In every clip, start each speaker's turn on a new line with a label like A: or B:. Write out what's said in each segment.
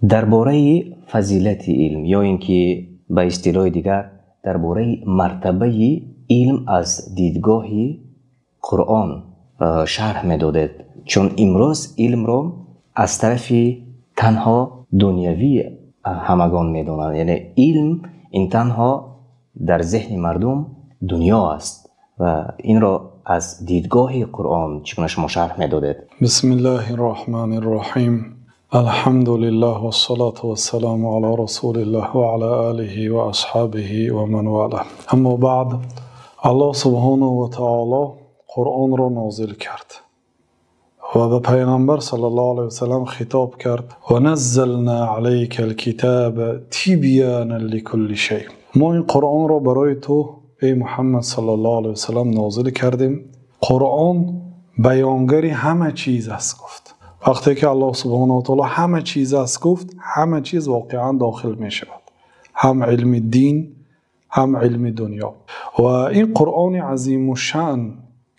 A: Дар бораи фазилати илм ё ин ки ба истилоҳи дигар дар бораи мартабаи илм аз дидгоҳи Қуръон шарҳ медодед. Чун имрӯз илмро аз тарафи танҳо дунявӣ ҳамагон медонанд. Яъне илм ин танҳо дар зеҳни мардум дунё аст ва инро аз дидгоҳи Қуръон чӣ гуна шумо шарҳ медодед?
B: Бисмиллаҳир Роҳманир Роҳим. Алҳамду лиллаҳи вассалоту вассаламу ала расулиллаҳи ва ала олиҳи ва асҳобиҳи ва ман валаҳ. Аммо баъд, Аллоҳ субҳонаҳу ва таъоло Қуръонро нозил кард ва ба Паёмбар саллаллоҳу алайҳи васаллам хитоб кард: ва наззална алайкал китаба тибёнан ликулли шай. Мо ин Қуръонро барои ту эй Муҳаммад саллаллоҳу алайҳи васаллам нозил кардем. Қуръон баёнгари ҳама чиз аст, гуфт. Вақте ки Аллоҳ субҳонаҳу ва таъоло ҳама чиз аст гуфт, ҳама чиз воқеан дохил мешавад. Ҳам илми дин, ҳам илми дунё. Ва ин Қуръони азимушшаън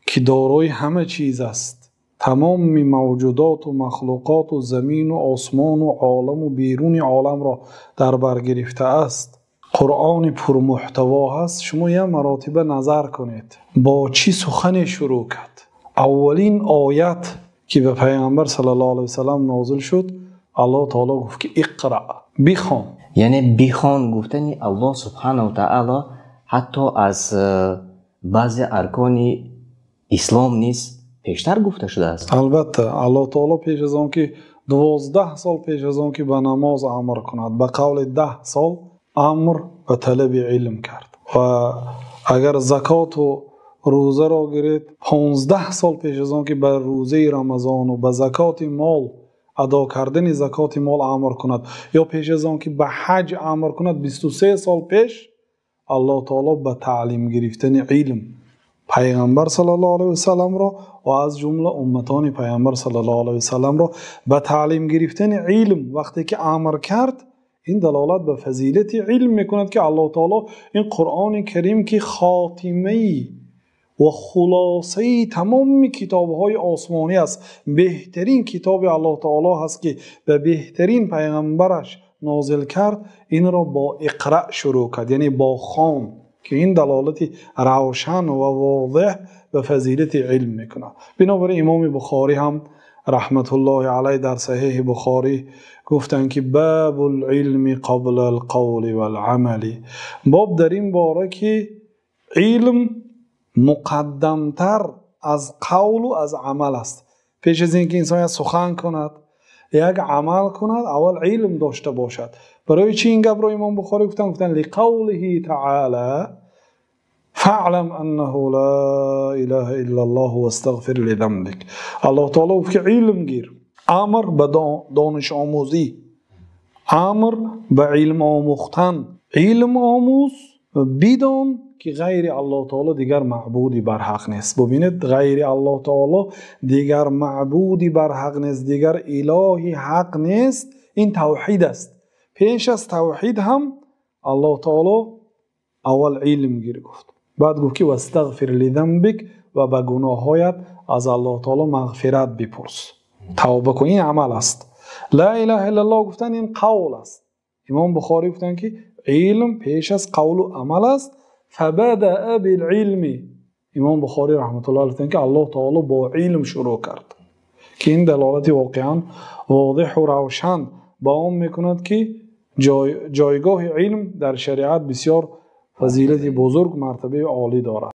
B: ки дорои ҳама чиз аст, тамоми мавҷудот ва махлуқот ва замин ва осмон ва олам ва беруни оламро дар бар гирифтааст, Қуръони пурмуҳтаво ҳаст. Шумо як маротиба назар кунед бо чӣ сухане шурӯъ кард. Аввалин оят ки ба Паёмбар саллаллоҳу алайҳи васаллам нозил шуд, Аллоҳ таъоло гуфт ки иқро, бихон.
A: Яъне бихон гуфтани Аллоҳ субҳонаҳу ва таъоло ҳатто аз баъзе аркони ислом низ пештар гуфта шудааст.
B: Албатта, Аллоҳ таъоло пеш аз он ки 12 сол пеш аз он ки ба намоз амр кунад, ба қавли 10 сол амр ба талаби илм кард. Ва агар закот ва рӯзаро гиред, 15 сол пеш аз он ки ба рӯзаи Рамазон ва ба закоти мол, адо кардани закоти мол амр кунад, ё пеш аз он ки ба ҳаҷ амр кунад, 23 сол пеш Аллоҳ таъоло ба таълим гирифтани илм Паёмбар саллаллоҳу алайҳи васалламро ва аз ҷумла умматони Паёмбар саллаллоҳу алайҳи васалламро ба таълим гирифтани илм вақте ки амр кард, ин далолат ба фазилати илм мекунад ки Аллоҳ таъоло ин Қуръони Карим ки хотимаи ва хулосаи тамоми китобҳои осмонӣ аст, беҳтарин китоби Аллоҳ таъоло ҳаст ки ба беҳтарин паёмбараш нозил кард, инро бо иқро шурӯъ кард, яъне бо хон, ки ин далолати равшан ва возеҳ ба фазилати илм мекунад. Бинобар ин Имом Бухорӣ ҳам раҳматуллоҳи алайҳ дар Саҳеҳи Бухорӣ гуфтанд ки бобул илми қаблал қавли вал амал. Боб дар ин бора ки илм муқаддамтар аз қавл ва аз амал аст. Пеш аз инки инсон як сухан кунад, як амал кунад, аввал илм дошта бошад. Барои чӣ ин гапро Имом Бухорӣ гуфтанд? Гуфтанд лиқавлиҳи таъоло фаълам аннаҳу ло илаҳа иллаллоҳ вастағфир лизамбик. Аллоҳ таъоло гуфт ки илм гир, амр ба дониш омӯзӣ, амр ба илм омӯхтан, илм омӯз, бидон ки ғайри Аллоҳ таъоло дигар маъбуди барҳақ нест. Бубинед, ғайри Аллоҳ таъоло дигар маъбуди барҳақ нест, дигар илоҳи ҳақ нест. Ин тавҳид аст. Пеш аз тавҳид ҳам Аллоҳ таъоло аввал илм гир гуфт. Баъд гуфт ки вастағфир лизамбик, ва ба гуноҳҳоят аз Аллоҳ таъоло мағфират бипурс, тавба кун. Ин амал аст. Ло илаҳа иллаллоҳ гуфтан ин қавл аст. Имом Бухорӣ гуфтанд ки илм пеш аз қавл ва амал аст. Фабадаъа билилм. Имом Бухорӣ раҳматуллоҳи алайҳ гуфтанд ки Аллоҳ таъоло бо илм шурӯъ кард, ки ин далолати воқеан возеҳ ва равшан ба он мекунад ки ҷойгоҳи илм дар шариат бисёр фазилати бузург, мартабаи олӣ дорад.